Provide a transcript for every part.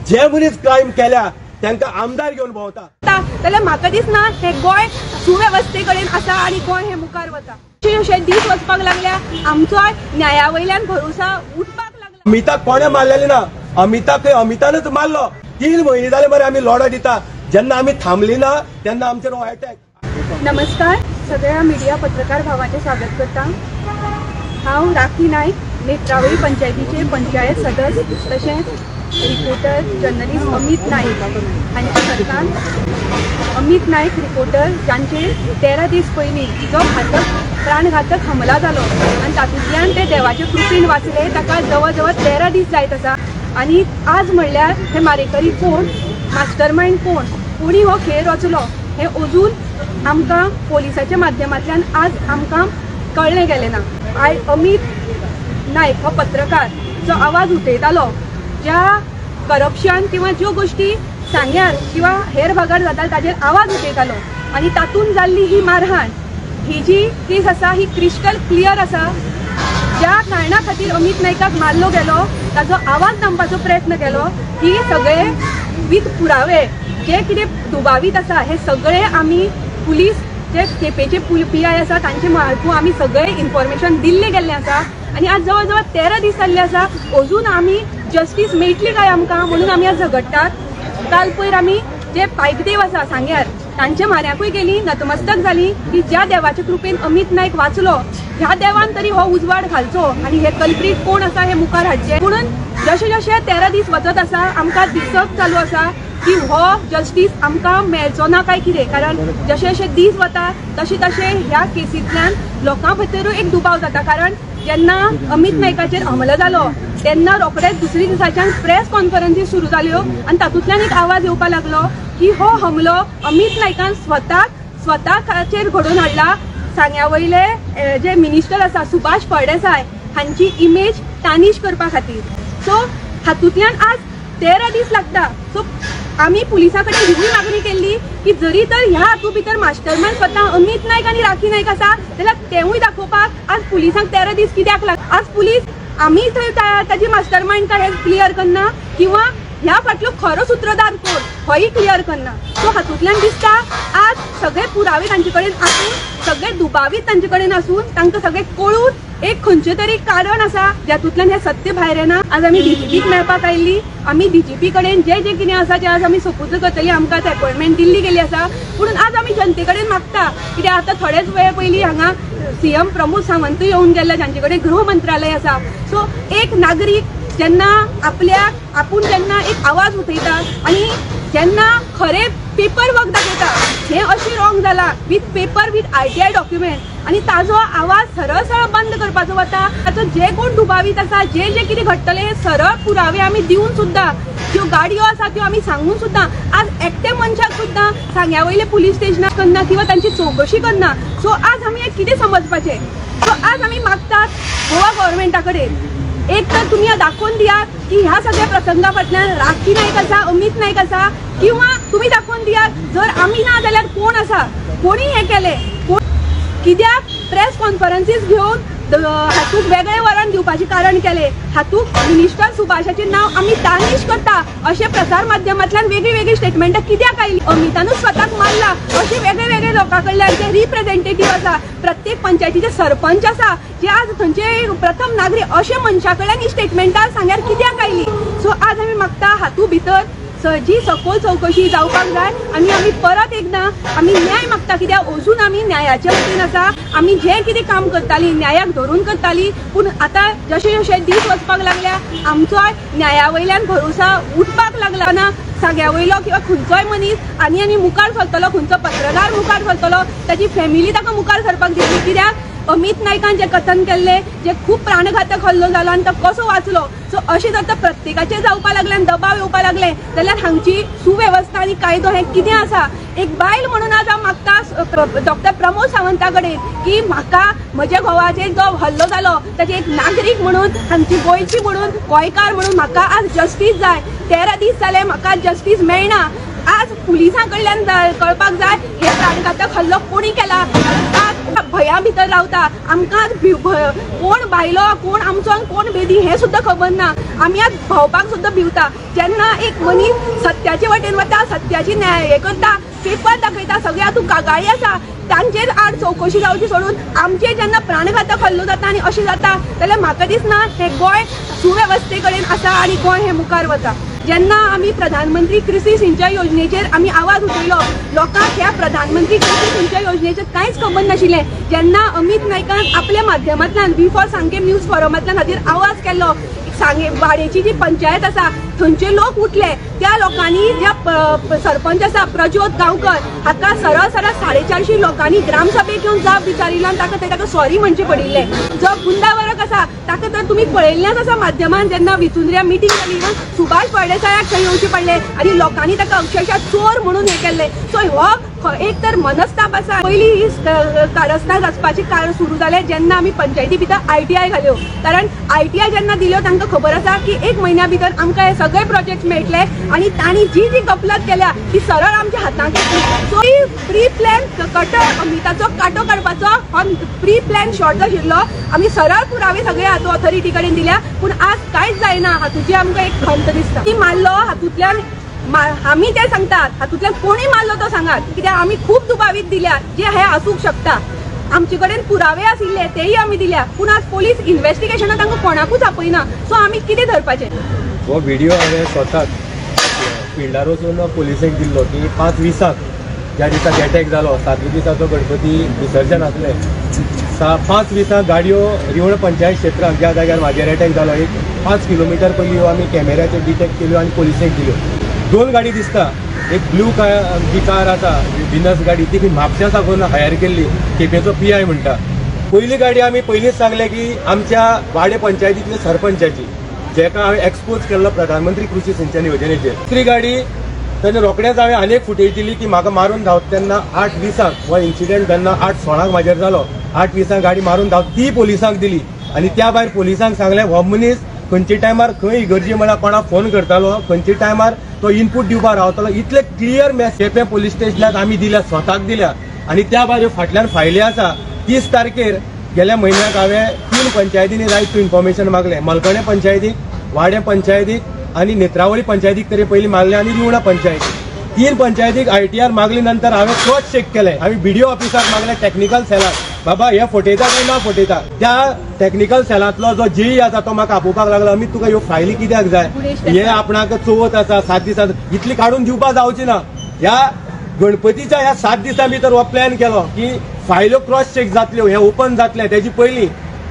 जे मनीस क्रायम केल्या तांकां आमदार घेवन भोंवता. जाल्यार म्हाका दिसना हे गोंय सुवेवस्थे कडेन आसा आनी गोंय हे मुखार वता. अशे दीस वचपाक लागल्या आमचो न्याया वयल्यान भरोसा उठपाक लागला. अमिताक कोणें मारलेलें ना, अमिताक अमितानच मारलो. 3 म्हयने जाले मरे आमी लढो दिता, जेन्ना आमी थांबली ना तेन्ना आमचेर हो अटॅक. नमस्कार, सगळ्या मिडिया पत्रकार भावाचें स्वागत करता. हांव राखी नायक, नेत्रावळी पंचायतीचे पंचायत सदस्य तशेंच रिपोर्टर जर्नलिस्ट अमित नायक हांच्या सरकारान अमित नायक रिपोर्टर जांचेर 13 दीस पयलीं जो घातक प्राणघातक हमला जालो आनी तातूंतल्यान ते देवाचे कृपेन वाचले, ताका जवळ जवळ 13 दीस जायत आसा. आनी आज म्हणल्यार हे मारेकरी कोण, मास्टरमायंड कोण, कोणी हो खेळ रचलो हें अजून आमकां पोलिसाच्या माध्यमांतल्यान आज आमकां कळ्ळें गेलें ना. आयज अमित नायक हो पत्रकार जो आवाज उठयतालो, ज्या करप्शन किंवा ज्यो गोश्टी सांग्यार किंवा हेर भागार जाता ताजेर आवाज उठयतालो आनी तातूंत जाल्ली ही मारहाण ही जी केस आसा ही क्रिस्टल क्लियर आसा. ज्या कारणा खातीर अमित नायकाक मारलो गेलो, ताजो आवाज दामपाचो प्रयत्न केलो, ही सगळे वीथ पुरावे जे कितें दुबावीत आसा हे सगळे आमी पुलीस जे केपेचे PI आसा तांचे मार्फत आमी सगळे इन्फॉर्मेशन दिल्लें गेल्लें आसा. आनी आज जवळ जवळ 13 दीस जाल्ले आसा, अजून आमी जस्टीस मेळटली काय आमकां म्हणून आमी आज झगडटात. काल पयर आमी जे पायकदेव आसा सांग्यार तांच्या माऱ्याकूय गेली, नतमस्तक जाली की ज्या देवाच्या कृपेन अमित नायक वाचलो ह्या देवान तरी हो उजवाड घालचो आनी हे कल्प्रीट कोण आसा हे मुखार हाडचे. म्हणून जशें जशें 13 दीस वचत आसा आमकां दिसप चालू आसा की हो जस्टीस आमकां मेळचो ना काय कितें, कारण जशे जशे दीस वता तशें तशें ह्या केसींतल्यान लोकां भितरूय एक दुबाव जाता. कारण जेन्ना अमित नायकाचेर हमलो जालो तेन्ना रोखडेच दुसरे दिसाच्यान प्रेस कॉन्फरन्सी सुरू जाल्यो आनी तातूंतल्यान एक आवाज येवपाक लागलो की हो हमलो अमित नायकान स्वताचेर घडोवन हाडला. सांग्या वयले जे मिनिस्टर आसा सुभाष फळदेसाय हांची इमेज तानीश करपा खातीर. सो हातूंतल्यान आज 13 दीस लागता. सो आमी पुलिसां कडेन ही मागणी केल्ली की जरी तर ह्या हातूंत भितर मास्टरमायंड स्वता अमित नायक आनी राखी नायक आसा जाल्यार तेवूय दाखोवपाक आज पुलिसांक 13 दीस कित्याक लागता. आज पुलीस आमी थंय ताजी मास्टरमायंड काय हें क्लियर करना किंवा ह्या फाटलो खरो सुत्रधार कोण होय क्लियर करना. सो हातूंतल्यान दिसता आज सगळे पुरावे तांचे कडेन आसून, सगळे दुबावीत तांचे कडेन आसून तांकां सगळे कळून एक खंयचें तरी कारण आसा ज्यातूंतल्यान हें सत्य भायर येना. आज आमी DGPक मेळपाक आयिल्ली, आमी DGP कडेन जें जें कितें आसा तें आज आमी सोपूत करतली, आमकां अपॉयंटमेंट दिल्ली गेली आसा. पूण आज आमी जनते कडेन मागता कित्याक आतां थोडेच वेळ पयलीं हांगा CM Pramod Sawant येवन गेल्ले जांचे कडेन गृह मंत्रालय आसा. सो एक नागरीक जेन्ना आपल्याक आपूण जेन्ना एक आवाज उठयता आनी जेन्ना खरें पेपर वर्क दाखयता हें अशें रॉंग जाला with paper with RTI document आनी ताजो आवाज सरळ सरळ बंद करपाचो वता. ताचो जे कोण दुबावीत आसा जे जे कितें घडटलें हे सरळ पुरावे आमी दिवन सुद्दां, ज्यो गाडयो आसा त्यो आमी सांगून सुद्दां आज एकटे मनशाक सुद्दां सांग्या वयले पुलीस स्टेशनार करना किंवा तांची चवकशी करना. सो आज आमी हें कितें समजपाचें. सो आज आमी मागतात गोवा गव्हर्मेंटा कडेन एक तर तुमी दाखोवन दियात की ह्या सगळ्या प्रसंगा फाटल्यान राखी नायक आसा, अमित नायक आसा, किंवा तुमी दाखोवन दियात जर आमी ना जाल्यार कोण आसा, कोणी हें केलें, कित्याक प्रेस कॉन्फरन्सीस घेवन हातूंत वेगळें वरण दिवपाचें कारण केलें, हातूंत मिनिस्टर सुभाषाचें नांव आमी तानीश करता अशें प्रसार माध्यमांतल्यान वेगळी वेगळी स्टेटमेंटां कित्याक आयली. अमितानूच स्वताक मारला अशें वेगळे वेगळे लोकां कडल्यान जे रिप्रेझेंटेटीव आसा, प्रत्येक पंचायतीचे सरपंच आसा जे आज थंयचे प्रथम नागरीक अशे मनशा कडल्यान ही स्टेटमेंटां सांग्यार कित्याक आयली. सो आज आमी मागता हातूंत भितर जी सखोल चवकशी जावपाक जाय आनी आमी परत एकदां आमी न्याय मागता कित्याक अजून आमी न्यायाच्या वतीन आसा. आमी जें कितें काम करताली न्यायाक धरून करताली, पूण आतां जशे जशे दीस वचपाक लागल्या आमचो न्याया वयल्यान भरोसा उठपाक लागला ना. सांग्या वयलो किंवा खंयचोय मनीस आनी आनी मुखार सरतलो, खंयचो पत्रकार मुखार सरतलो, ताची फॅमिली ताका मुखार सरपाक दिसली कित्याक अमित नायकान जे कथन केल्लें जे खूब प्राणघातक हल्लो जालो आनी तो कसो वाचलो. सो अशें जर तर प्रत्येकाचेर जावपाक लागलें आनी दबाव येवपाक लागले जाल्यार हांगची सुवेवस्था आनी कायदो हें कितें आसा. एक बायल म्हणून आज हांव मागता डॉक्टर प्रमोद सावंता कडेन की म्हाका म्हज्या घोवाचेर जो हल्लो जालो ताचे एक नागरीक म्हणून, हांगची गोंयची म्हणून, गोंयकार म्हणून म्हाका आज जस्टीस जाय. 13 दीस जाले म्हाका जस्टीस मेळना. आज पुलिसां कडल्यान कळपाक जाय हे प्राणघातक हल्लो कोणी केला. आज भंया भितर रावता आमकां, कोण बायलो कोण आमचो कोण भेदी हें सुद्दां खबर ना. आमी आज भोंवपाक सुद्दां भिवता. जेन्ना एक मनीस सत्याचे वाटेन वता, सत्याची न्याय हे करता, पेपर दाखयता, सगळ्या हातूंत कागाळी आसा, तांचेर आड चवकशी जावची सोडून आमचेर जेन्ना प्राणघातक हल्लो जाता आनी अशें जाता जाल्यार म्हाका दिसना हें गोंय सुवेवस्थे कडेन आसा आनी गोंय हें मुखार वता. जेन्ना आमी प्रधानमंत्री कृषी सिंचय योजनेचेर आमी आवाज उठयलो, लोकांक ह्या प्रधानमंत्री कृषी सिंचय योजनेचेर कांयच खबर नाशिल्लें. जेन्ना अमित नायकान आपल्या माध्यमांतल्यान we for Sanguem news फोरमांतल्यान हाजेर आवाज केलो, सांगे वाडेची जी पंचायत आसा थंयचे लोक उठले, त्या लोकांनी ज्या सरपंच आसा प्रज्योत गांवकर हाका सरळ सरळ 450 लोकांनी ग्रामसभेक येवन जाप विचारिल्लो आनी ताका ताका सॉरी म्हणचें पडिल्लें. जो गुंडावरक आसा ताका तर तुमी पळयल्लेंच आसा माध्यमान, जेन्ना विचुंद्र्या मिटींग जाली इवन सुभाष फळदेसायाक थंय येवचें पडलें आनी लोकांनी ताका अक्षरशः चोर म्हणून हें केल्लें. सो हो एक तर मनस्ताप आसा. पयली ही कारस्थान रचपाचें कारण सुरू जालें जेन्ना आमी पंचायती भितर ITI घाल्यो, कारण ITI जेन्ना दिल्यो तांकां खबर आसा की एक म्हयन्या भितर आमकां हे सगळे प्रोजेक्ट मेळटले आनी तांणी जी जी गफलत केल्या ती सरळ आमच्या हातांत येतली. सो ही प्री प्लॅन कटर अमिताचो कांटो काडपाचो हो प्री प्लॅन शॉर्ट आशिल्लो. आमी सरळ पुरावे सगळे हातूंत ऑथॉरिटी कडेन दिल्या, पूण आज कांयच जायना हातूची आमकां एक खंत दिसता. ती मारलो हातूंतल्यान आमी ते सांगतात, हातूंतल्यान कोणी मारलो तो सांगात, कित्याक आमी खूब दुबावीत दिल्या जे हे आसूंक शकता. आमचे कडेन पुरावे आशिल्ले तेय आमी दिल्या, पूण आज पोलीस इन्वेस्टिगेशनाक तांकां कोणाकूच आपयना. सो आमी कितें धरपाचें? हो व्हिडिओ हांवें स्वताक फिल्डार वचून पोलिसेक दिल्लो की 5:20 ज्या दिसा अटॅक जालो, 7व्या दिसाचो गणपती विसर्जन आसलें, 5:20 गाडयो रिवण पंचायत क्षेत्रांत ज्या जाग्यार म्हाजेर अटॅक जालो एक 5 किलोमिटर पयलीं ह्यो आमी कॅमेऱ्याचेर डिटेक्ट केल्यो आनी पोलिसेक दिल्यो. 2 गाडी दिसता, एक ब्लू कार जी कार आसा विनस गाडी ती म्हापशा साकून हायर केल्ली, केपेंचो PI म्हणटा. पयली गाडी आमी पयलींच सांगलें की आमच्या वाडे पंचायतींतले सरपंचाची, जेका हांवें एक्सपोज केल्लो प्रधानमंत्री कृषी सिंचन योजनेचेर. दुसरी गाडी तेन्ना रोखडेंच हांवें आनी एक फुटेज दिली की म्हाका मारून धांवता तेन्ना 8:20 हो इन्सिडंट जेन्ना 8:16 म्हाजेर जालो, 8:20 गाडी मारून धांवता ती पोलिसांक दिली आनी त्या भायर पोलिसांक सांगलें हो मनीस खंयच्या टायमार खंय इगर्जी म्हळ्यार कोणाक फोन करतालो, खंयच्या टायमार तो इनपूट दिवपाक रावतालो, इतले क्लियर मॅसेज केपें पोलीस स्टेशनाक आमी दिल्या, स्वताक दिल्या. आनी त्या भायर फाटल्यान फायली आसा. 30 तारखेर गेल्या म्हयन्याक हांवें 3 पंचायतींनी रायट टू इन्फॉर्मेशन मागलें, मलकणे पंचायतीक, वाडें पंचायतीक आनी नेत्रावळी पंचायतीक तरी पयलीं मागलें आनी रिवणा पंचायतीक. 3 पंचायतीक ITR मागले नंतर हांवें क्रॉस चॅक केलें, हांवें BDO ऑफिसाक मागलें, टॅक्निकल सेलाक, बाबा हे फटयता काय ना फटयता. त्या टॅक्निकल सेलांतलो जो GE आसा तो म्हाका आपोवपाक लागलो, अमित तुका ह्यो फायली कित्याक जाय, हे आपणाक चवथ आसा 7 दिसां इतली काडून दिवपाक जावची ना. ह्या गणपतीच्या ह्या 7 दिसां भितर हो प्लॅन केलो की फायल्यो क्रॉस चॅक जातल्यो, हे ओपन जातलें. तेजी पयलीं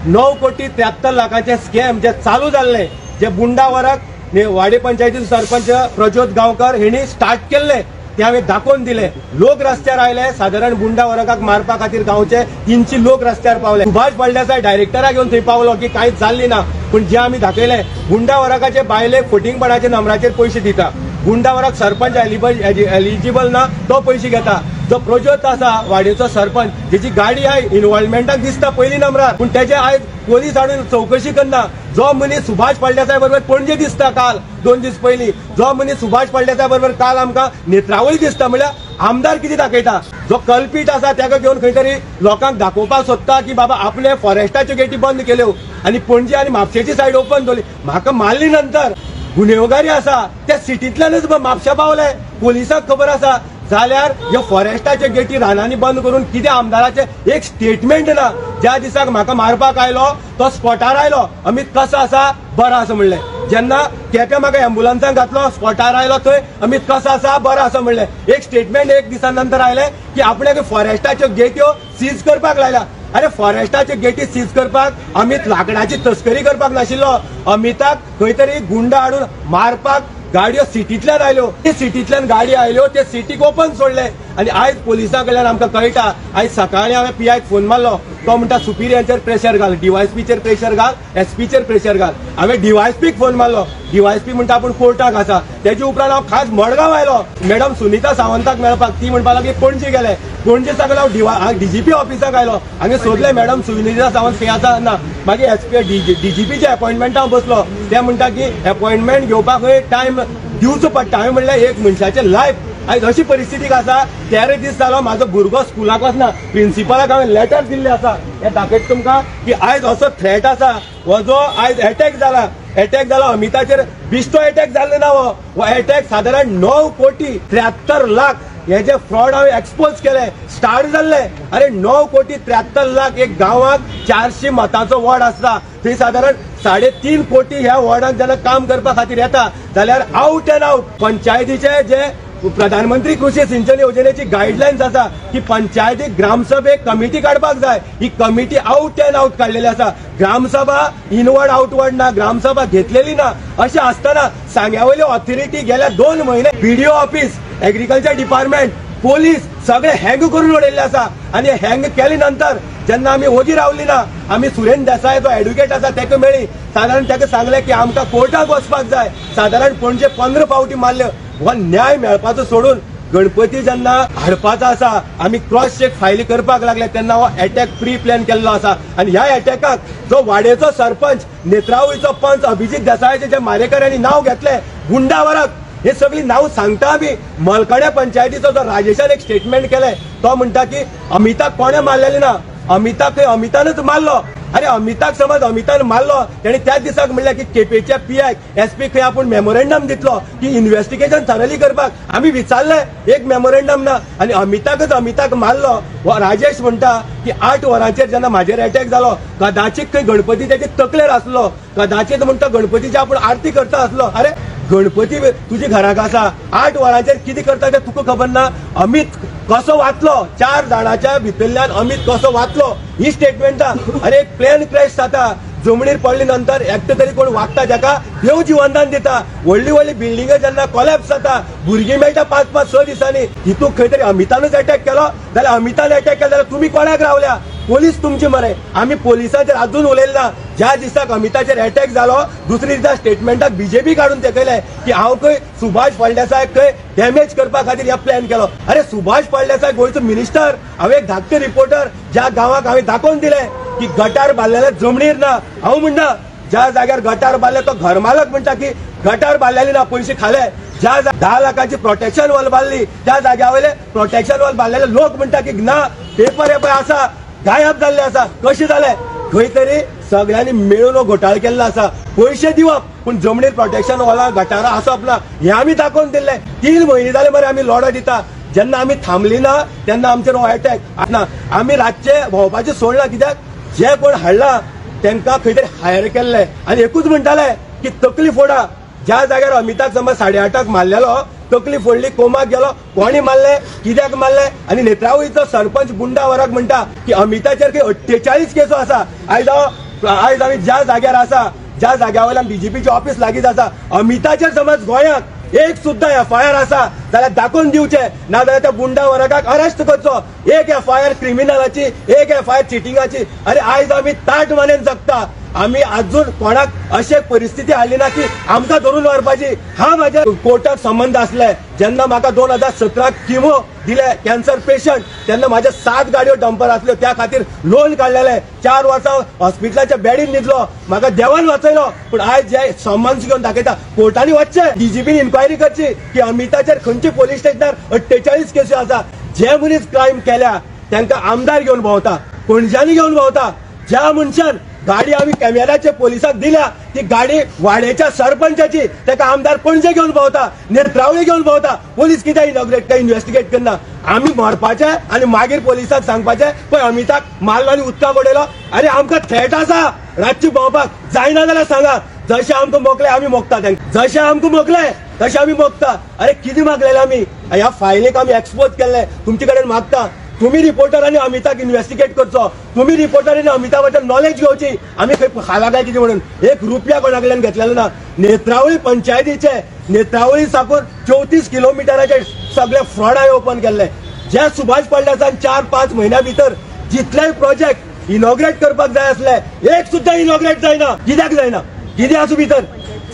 9,73,00,000 स्कॅम जे चालू जाल्ले, जे बुंडा वरक वाडे पंचायतीचो सरपंच प्रज्योत गांवकर हेणी स्टार्ट केल्ले, ते हांवें दाखोवन दिले. लोक रस्त्यार आयले, सादारण बुंडा वरकाक मारपा खातीर गांवचे 300 लोक रस्त्यार पावले. सुभाष फळदेसाय डायरेक्टराक घेवन थंय पावलो की कांयच जाल्ली ना, पूण जे आमी दाखयले गुंडा वरकाचे बायलेक फटींगपणाच्या नंबराचेर पयशे दिता, गुंडा वरक सरपंच एलिजिबल ना तो पयशे घेता. जो प्रज्योत आसा वाडेचो सरपंच जेची गाडी आयज इन्वॉल्वमेंटाक दिसता पयली नंबरार, पूण तेजे आयज पोलीस हाडून चवकशी करना. जो मनीस सुभाष फळदेसाय बरोबर पणजे दिसता काल 2 दीस पयलीं, जो मनीस सुभाष फळदेसाय बरोबर काल आमकां नेत्रावळी दिसता, म्हणल्यार आमदार कितें दाखयता? जो कल्पीट आसा ताका घेवन खंय तरी लोकांक दाखोवपाक सोदता की बाबा आपले फॉरेस्टाच्यो गेटी बंद केल्यो आनी पणजे आनी म्हापशेची सायड ओपन दवरली. म्हाका मारली नंतर गुन्हेगारी आसा त्या सिटींतल्यानच म्हापशा पावले, पोलिसांक खबर आसा. जाल्यार ह्यो फॉरेस्टाच्यो गेटी रानांनी बंद करून कितें आमदाराचें एक स्टेटमेंट ना. ज्या दिसाक म्हाका मारपाक आयलो तो स्पॉटार आयलो, अमित कसो आसा बरो आसा म्हणलें. जेन्ना केप्यां म्हाका एम्बुलन्सान घातलो स्पॉटार आयलो थंय अमित कसो आसा बरो आसा म्हणलें. एक स्टेटमेंट एक दिसा नंतर आयलें की आपणाक फॉरेस्टाच्यो गेट्यो सीज करपाक लायल्या. अरे फॉरेस्टाच्यो गेटी सीज करपाक अमित लाकडाची तस्करी करपाक नाशिल्लो, अमिताक खंय तरी गुंडा हाडून मारपाक गाडयो सिटींतल्यान आयल्यो, ते सिटींतल्यान गाडी आयल्यो ते सिटीक ओपन सोडले. आनी आयज पोलिसां कडल्यान आमकां कळटा, आयज सकाळीं हांवें PIक फोन मारलो, तो म्हणटा सुपिरियांचेर प्रेशर घाल, DYSPचेर प्रेशर घाल, SPचेर प्रेशर घाल. हांवें DYSPक फोन मारलो, DYSP म्हणटा आपूण कोर्टाक आसा. तेजे उपरांत हांव खास मडगांव आयलो मॅडम सुनीता सावंताक मेळपाक, ती म्हणपाक लागली पणजे गेले. पणजे साकून हांव DGP ऑफिसाक आयलो, हांवें सोदलें मॅडम सुनीता सावंत खंय आसा ना. मागीर SP DGPच्या अपॉयंटमेंटाक बसलो, ते म्हणटा की अपॉयंटमेंट घेवपाक खंय टायम दिवचो पडटा. हांवें म्हणलें एक मनशाचें लायफ आयज अशी परिस्थिती आसा, 13 दीस जालो म्हाजो भुरगो स्कुलाक वचना. प्रिन्सिपलाक हांवें लेटर दिल्ले आसा, हे दाखयता तुमकां की आयज असो थ्रेट आसा. हो जो आयज एटॅक जाला, एटॅक जाला अमिताचेर, बिश्टो एटॅक जाल्लो ना. हो एटॅक सादारण 9 कोटी 73 लाख हे जे फ्रॉड हांवें एक्सपोज केले, स्टार्ट जाल्ले. अरे 9 कोटी 73 लाख एक गांवाक 400 मतांचो वॉर्ड आसता, थंय सादारण 3.5 कोटी ह्या वॉर्डान जेन्ना काम करपा खातीर येता जाल्यार आउट एंड आउट पंचायतीचे जे प्रधानमंत्री कृषी सिंचन योजनेची गायडलायन्स आसा की पंचायतीक ग्रामसभेक कमिटी काडपाक जाय, ही कमिटी आउट एंड आउट काडलेली आसा. ग्रामसभा इनवर्ड आउटवर्ड ना, ग्रामसभा घेतलेली ना. अशें आसतना सांग्या वयली ऑथॉरिटी गेल्या 2 म्हयने BDO office, agriculture department, police सगळे हँग करून उडयल्ले आसा. आनी हँग केले नंतर जेन्ना आमी ओगी रावली ना, आमी सुरेन देसाय जो एडवोकेट आसा तेका मेळ्ळी, सादारण तेका सांगलें की आमकां कोर्टाक वचपाक जाय. सादारण पणजे 15 फावटी मारल्यो. हो न्याय मेळपाचो सोडून गणपती जेन्ना हाडपाचो आसा, आमी क्रॉस चेक फायली करपाक लागले तेन्ना हो एटॅक प्री प्लॅन केल्लो आसा. आनी ह्या एटॅकाक जो वाडेचो सरपंच, नेत्रावळीचो पंच अभिजीत देसायाचे जे मारेकऱ्यांनी नांव घेतलें, गुंडा वरक, हे सगळी नांव सांगता आमी. मलकड्या पंचायतीचो जो राजेशान एक स्टेटमेंट केलें, तो म्हणटा की अमिताक कोणें मारलेलें ना, अमिताक अमितानच मारलो. अरे अमिताक समज अमितान मारलो, तेणे त्याच दिसाक म्हणलें की केपेच्या पीआयक एसपी खंय आपूण मेमोरेंडम दितलो की इन्व्हेस्टिगेशन थरली करपाक. आमी विचारलें, एक मेमोरेंडम ना. आनी अमिताकच अमिताक मारलो. राजेश म्हणटा की 8 वरांचेर जेन्ना म्हाजेर एटॅक जालो, कदाचीत खंय गणपती तेजे तकलेर आसलो, कदाचीत म्हणटा गणपतीची आपूण आरती करता आसलो. अरे गणपती तुजी घराक आसा, 8 वरांचेर कितें करता तें तुका खबर ना. अमित कसो वाचलो, 4 जाणांच्या भितरल्यान अमित कसो वाचलो ही स्टेटमेंटा. अरे एक प्लेन क्रॅश जाता, जमनीर पडले नंतर एकटो तरी कोण वागता जाका देव जिवनदान दिता. व्हडली व्हडली बिल्डिंगे जेन्ना कोलॅप्स जाता, भुरगीं मेळटा 5 5 6 दिसांनी. हितून खंय तरी अमितानूच एटॅक केलो जाल्यार, अमितान एटॅक केलो जाल्यार तुमी कोणाक रावल्या? पोलीस तुमचे मरे. आमी पोलिसांचेर अजून उलयले ना. ज्या दिसाक अमिताचेर एटॅक जालो दुसरे दिसा स्टेटमेंटाक बीजेपी काडून तेकयले की हांव खंय सुभाष फळदेसाय खंय डॅमेज करपा खातीर ह्या प्लॅन केलो. अरे सुभाष फळदेसाय गोंयचो मिनिस्टर, हांव एक धाकटे रिपोर्टर, ज्या गांवाक हांवें दाखोवन दिलें की गटार बांदलेले जमनीर ना. हांव म्हणना ज्या जाग्यार गटार बांदले तो घर मालक म्हणटा की गटार बांदलेली ना, पयशे खाले. ज्या 10 लाखाची प्रोटेक्शन वॉल बांदली त्या जाग्या वयले प्रोटेक्शन वॉल बांदलेले लोक म्हणटा की ना, पेपर हे पळय आसा, गायब जाल्ले आसा. कशें जालें? खंय तरी सगळ्यांनी मेळून घोटाळ केल्लो आसा. पयशे दिवप पूण जमनीर प्रोटेक्शन वॉला गटारां आसप ना, हें आमी दाखोवन दिल्लें. 3 म्हयने जाले मरे आमी लढो दिता. जेन्ना आमी थांबली ना तेन्ना आमचेर हो एटॅक ना. आमी रातचे भोंवपाचें सोडलां, कित्याक जे कोण हाडला तांकां खंय तरी हायर केल्ले. आनी एकूच म्हणटाले की तकली फोडा. ज्या जाग्यार अमिताक समज 8:30 मारलेलो, तकली फोडली, कोमाक गेलो, कोणी मारले, कित्याक मारले. आनी नेत्रावळीचो सरपंच गुंडा वराक म्हणटा की अमिताचेर खंय 48 केसो आसा. आयज आमी ज्या जाग्यार आसा, ज्या जाग्या वयल्यान बीजेपीचे ऑफिस लागींच आसा, अमिताचेर समज गोंयांत एक सुद्दां एफआयआर आसा जाल्यार दाखोवन दिवचें, ना जाल्यार त्या गुंडा वराकाक अरेस्ट करचो. एक एफआयआर क्रिमिनलाची, एक एफआयआर चिटिंगाची. अरे आयज आमी ताट मानेन जगता. आमी अजून कोणाक अशे परिस्थिती हाडली ना की आमकां धरून व्हरपाची. हा म्हाज्या कोर्टाक संबंद आसले. जेन्ना म्हाका 2017 किमो दिले कॅन्सर पेशंट, तेन्ना म्हाज्या 7 गाडयो डंपर आसल्यो, त्या खातीर लोन काडलेले. 4 वर्सां हॉस्पिटलाच्या बेडीन न्हिदलो, म्हाका देवान वाचयलो. पूण आयज जे समन्स घेवन दाखयता, कोर्टांनी वचचें, डीजीपीन इन्क्वायरी करची की अमिताचेर खंयचे पोलीस स्टेशनार 48 केसी आसा. जे मनीस क्रायम केल्या तांकां आमदार घेवन भोंवता, पणज्यांनी घेवन भोंवता. ज्या मनशान गाडी आमी कॅमेराचे पोलिसाक दिल्या ती गाडी वाडेच्या सरपंचाची, ताका आमदार पणजे घेवन भोंवता, नेत्रावळी घेवन भोंवता. पोलीस कित्याक इनॉग्रेट काय इन्व्हेस्टिगेट करना? आमी मरपाचे आनी मागीर पोलिसाक सांगपाचें पळय अमिताक मारलो आनी उदकाक उडयलो. अरे आमकां थ्रेट आसा रातची भोंवपाक जायना जाल्यार सांगा. जशें आमकां मोकले आमी मोगता तांकां, जशें आमकां मोगले तशें आमी मोगता. अरे कितें मागलेलें आमी? ह्या फायलीक आमी एक्सपोज केल्ले, तुमचे कडेन मागता. तुम्ही रिपोर्टरांनी अमिताक इन्व्हेस्टिगेट करचो, तुम्ही रिपोर्टरांनी अमिता बद्दल नॉलेज घेवची. आमी खंय खाला काय कितें म्हणून एक रुपया कोणा कडल्यान घेतलेलो ना. नेत्रावळी पंचायतीचे नेत्रावळी साकून 34 किलोमिटराचे सगळे फ्रॉड हांवें ओपन केल्ले. जे सुभाष फळदेसान 4-5 म्हयन्या भितर जितलेय प्रोजेक्ट इनॉग्रेट करपाक जाय आसले, एक सुद्दां इनॉग्रेट जायना. कित्याक जायना? कितें आसूं भितर?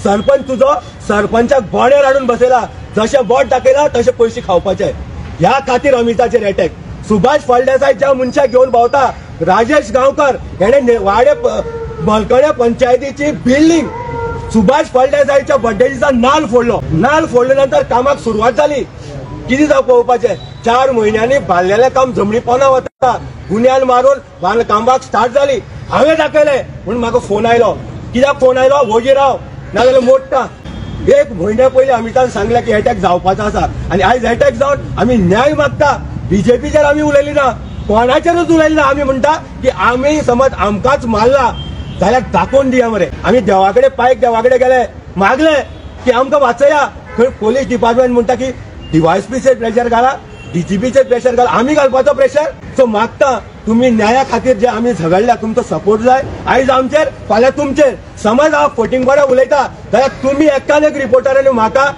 सरपंच तुजो सरपंचाक बोण्यार हाडून बसयला, जशें बोट दाखयला तशे पयशे खावपाचे. ह्या खातीर अमिताचेर एटॅक. सुभाष फळदेसाय ज्या मनशाक घेवन भोंवता, राजेश गांवकर हेणे वाडे मलकड्या पंचायतीची बिल्डींग सुभाष फळदेसायच्या बर्थडे दिसा नाल फोडलो. नाल फोडले नंतर कामाक सुरवात जाली. कितें जावं पळोवपाचें. 4 म्हयन्यांनी बांदलेलें काम जमनी पोना वता, गुन्यान मारून बांदकामाक स्टार्ट जाली. हांवें दाखयलें म्हूण म्हाका फोन आयलो. कित्याक फोन आयलो? वोगी राव नाजाल्यार मोडटा. 1 म्हयन्या पयलीं अमितान सांगलें की एटॅक जावपाचो आसा आनी आयज एटॅक जावन आमी न्याय मागता. बीजेपीचेर आमी उलयली ना, कोणाचेरूच उलयली ना. आमी म्हणटा की आमी समज आमकांच मारला जाल्यार दाखोवन दिया मरे. आमी देवा कडेन पायक देवा कडेन गेले, मागले की आमकां वाचया. खंय पोलीस डिपार्टमेंट म्हणटा की डीवायएसपीचेर प्रेशर घाला, डीजीपीचेर प्रेशर घाला, आमी घालपाचो प्रेशर. सो मागता तुमी न्याया खातीर जे आमी झगडल्या तुमचो सपोर्ट जाय. आयज आमचेर फाल्यां तुमचेर. समज हांव फटींग बरें उलयता जाल्यार तुमी एकान एक रिपोर्टरांनी म्हाका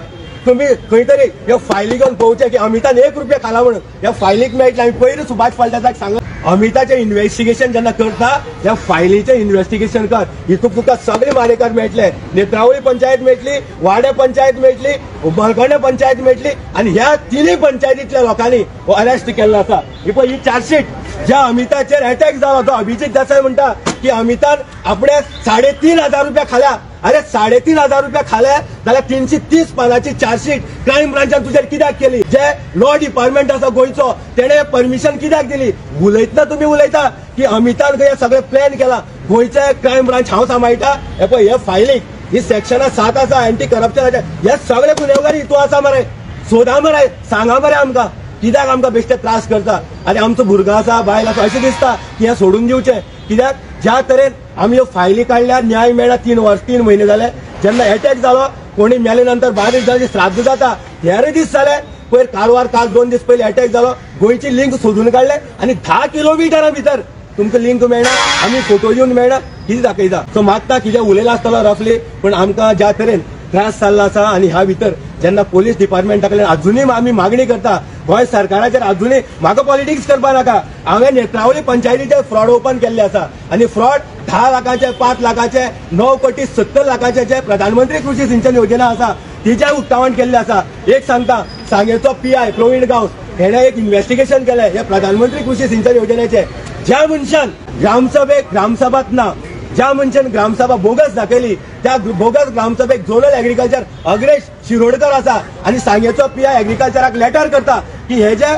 तुमी खंय तरी ह्यो फायली घेवन पळोवचें की अमितान 1 रुपया खाला म्हणून. ह्या फायलीक मेळटलें. आमी पयलीं सुभाष फळदेसायाक सांगला अमिताचें इन्वेस्टिगेशन जेन्ना करता ह्या फायलीचें इन्वेस्टिगेशन कर, हितूंत तुका सगळे मारेकार मेळटले. नेत्रावळी पंचायत मेळटली, वाडे पंचायत मेळटली, मळकर्णे पंचायत मेळटली आनी ह्या तिनूय पंचायतींतल्या लोकांनी हो अरेस्ट केल्लो आसा. ही पळय ही चार्जशीट ज्या अमिताचेर अटॅक जालो तो अभिजीत देसाय म्हणटा की अमितान आपणे 3500 रुपया खाल्या. अरे 3500 रुपया खाले जाल्यार 330 पानाची चार्जशीट क्रायम ब्रांचान तुजेर कित्याक केली? जे लॉ डिपार्टमेंट आसा गोंयचो तेणे परमिशन कित्याक दिली? उलयतना तुमी उलयता की अमितान खंय सगळें प्लॅन केला. गोंयचे क्रायम ब्रांच हांव सांबाळटा. हे पळय हे फायलीक ही सेक्शनां 7 आसा एंटी करप्शनाचे. हे सगळे गुन्यांवकारी हितू आसा मरे. सोदा मरे, सांगा मरे आमकां कित्याक आमकां बेश्टे त्रास करता. आनी आमचो भुरगो आसा, बायल आसा, अशें दिसता की हें सोडून दिवचें. कित्याक ज्या तरेन आमी ह्यो फायली काडल्या न्याय मेळ्ळा. 3 म्हयने जाले जेन्ना एटॅक जालो, कोणी मेले नंतर 12 दिसांनी श्राद्ध जाता, 13 दीस जाले. पयर कारवार काल 2 दीस पयलीं एटॅक जालो, गोंयची लिंक सोदून काडले आनी 10 किलोमिटरा भितर तुमकां लिंक मेळना, आमी फोटो येवन मेळना, कितें दाखयता. सो मागता कितें उलयला आसतलो रफली, पूण आमकां ज्या तरेन त्रास जाल्लो आसा आनी ह्या भितर जेन्ना पोलीस डिपार्टमेंटा कडल्यान अजुनूय आमी मागणी करता गोंय सरकाराचेर, अजुनूय म्हाका पॉलिटिक्स करपा नाका. हांवें नेत्रावळी पंचायतीचे फ्रॉड ओपन केल्ले आसा आनी फ्रॉड 10 लाखाचे, 5 लाखाचे, 9 कोटी 70 लाखाचे जे प्रधानमंत्री कृषी सिंचन योजना आसा तिचें उक्तावण केल्लें आसा. एक सांगता, सांगेचो PI Praveen Gawas हेणें एक इन्वेस्टिगेशन केलें हे प्रधानमंत्री कृषी सिंचन योजनेचें. ज्या मनशान ग्रामसभेक ग्रामसभात ना, ज्या मनशान ग्रामसभा बोगस दाखयली त्या बोगस ग्रामसभेक झोनल एग्रीकल्चर अग्रेश शिरोडकर आसा आनी सांगेचो PI एग्रीकल्चराक लेटर करता की हे जे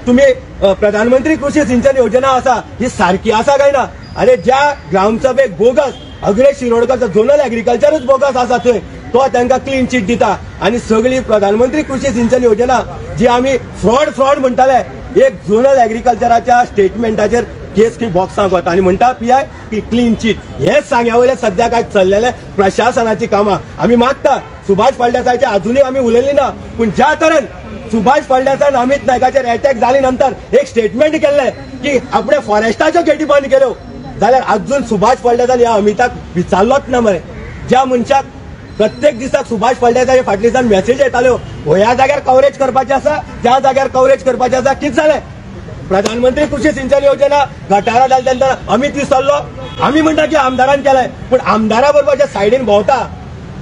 तुमी प्रधानमंत्री कृषी सिंचन योजना आसा ही सारकी आसा काय ना. अरे ज्या ग्रामसभेक बोगस अग्रेश शिरोडकर झोनल एग्रीकल्चरूच बोगस आसा थंय तो तांकां क्लीन चीट दिता आनी सगळी प्रधानमंत्री कृषी सिंचन योजना जी आमी फ्रॉड म्हणटाले एक झोनल एग्रीकल्चराच्या स्टेटमेंटाचेर केस की बॉक्सांक वता आनी म्हणटा PI की क्लीन चीट. हेच सांग्या वयले सद्या काय चल्लेले प्रशासनाची कामां. आमी मागता सुभाष फळदेसायाचे अजुनूय आमी उलयली ना, पूण ज्या तरेन सुभाष फळदेसायान अमित नायकाचेर एटॅक जाले नंतर एक स्टेटमेंट केल्लें की आपणे फॉरेस्टाच्यो गेटी बंद केल्यो, जाल्यार अजून सुभाष फळदेसायान ह्या अमिताक विचारलोच ना मरे. ज्या मनशाक प्रत्येक दिसाक सुभाष फळदेसाया फाटल्यान मॅसेज येताल्यो ह्या जाग्यार कवरेज करपाचें आसा, त्या जाग्यार कवरेज करपाचें आसा, कितें जालें? प्रधानमंत्री कृषी सिंचन योजना गटारा जाली तेन्ना अमित विसरलो. आमी म्हणटा की आमदारान केलें, पूण आमदारा बरोबर जे सायडीन भोंवता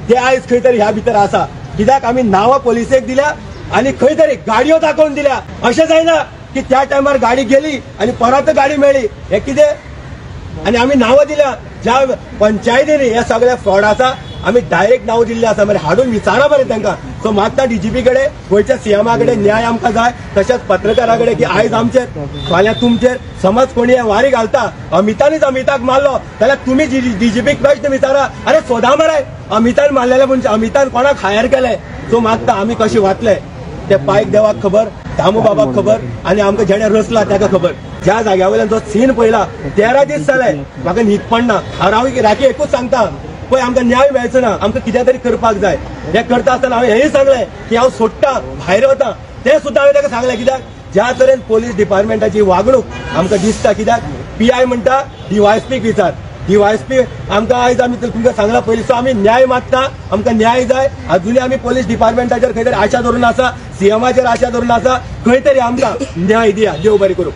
ते आयज खंय तरी ह्या भितर आसा. कित्याक आमी नांवां पोलिसेक दिल्या आनी खंय तरी गाडयो दाखोवन दिल्या. अशें जायना की त्या टायमार गाडी गेली आनी परत गाडी मेळ्ळी, हें कितें? आनी आमी नांवां दिल्या ज्या पंचायतींनी हे सगळे फ्रॉड आसा, आमी डायरेक्ट नांव दिल्लें आसा मरे, हाडून विचारा बरें तांकां. सो मागता डीजीपी कडेन, गोंयच्या सीएमा कडेन न्याय आमकां जाय, तशेंच पत्रकारा कडेन की आयज आमचेर फाल्यां तुमचेर समज कोणी वारी घालता अमितानच अमिताक मारलो जाल्यार तुमी डीजीपीक प्रश्न विचारा, अरे सोदा मरे अमितान मारलेले म्हणजे अमितान कोणाक हायर केलें. सो मागता आमी कशें वाचले ते पायक देवाक खबर, दामू बाबाक खबर आनी आमकां जेणे रचला ताका खबर. ज्या जाग्या वयल्यान जो सीन पळयला 13 दीस जाले म्हाका न्हीद पडना. हांव राखी एकूच सांगता, पळय आमकां न्याय मेळचो ना, आमकां कितें तरी करपाक जाय. हें करता आसतना हांवें हेंय सांगलें की हांव सोडटा, भायर वता, तें सुद्दां हांवें ताका सांगलें. कित्याक ज्या तरेन पोलीस डिपार्टमेंटाची वागणूक आमकां दिसता, कित्याक PI म्हणटा डीवायएसपीक विचार, डीवायएसपी आमकां आयज आमी तुमकां सांगलां पयलीं. सो आमी न्याय मागता, आमकां न्याय जाय. अजुनूय आमी पोलीस डिपार्टमेंटाचेर खंय तरी आशा धरून आसा, सीएमाचेर आशा धरून आसा, खंय तरी आमकां न्याय दिया. देव बरें करूं.